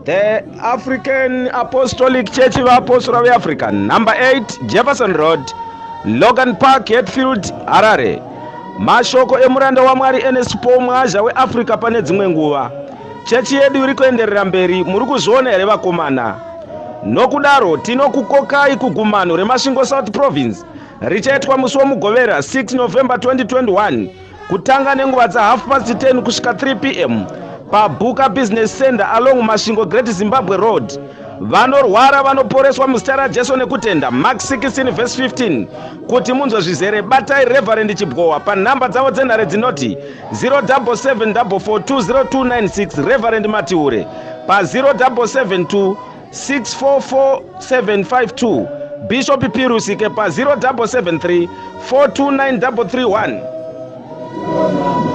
The African Apostolic Church Vaapostora veAfrica, number 8 Jefferson Road, Logan Park, Hatfield, Harare. Mashoko emuranda waMwari Ernest Paul Mwazha weAfrica pane dzimwe nguva. Chechi yedu iri kuenderera mberi, muri kuzviona here vakomana? Nokudaro tinokukokai kugumano reMasvingo South Province richaitwa musi woMugovera 6 November 2021 kutanga nenguva dza half past 10 kusvika 3 pm paBuka Business Center along Masvingo Great Zimbabwe Road. Vanorwara vanoporeswa muzita raJesu nekutenda. Mark 16 verse 15. Kuti munzwe zvizere batai Reverend Chibwowa panhamba dzavo dzenhare dzinoti 0774420296 Reverend Matiure pa 0772 644752 Bishop Pirusike pa 0773 429331.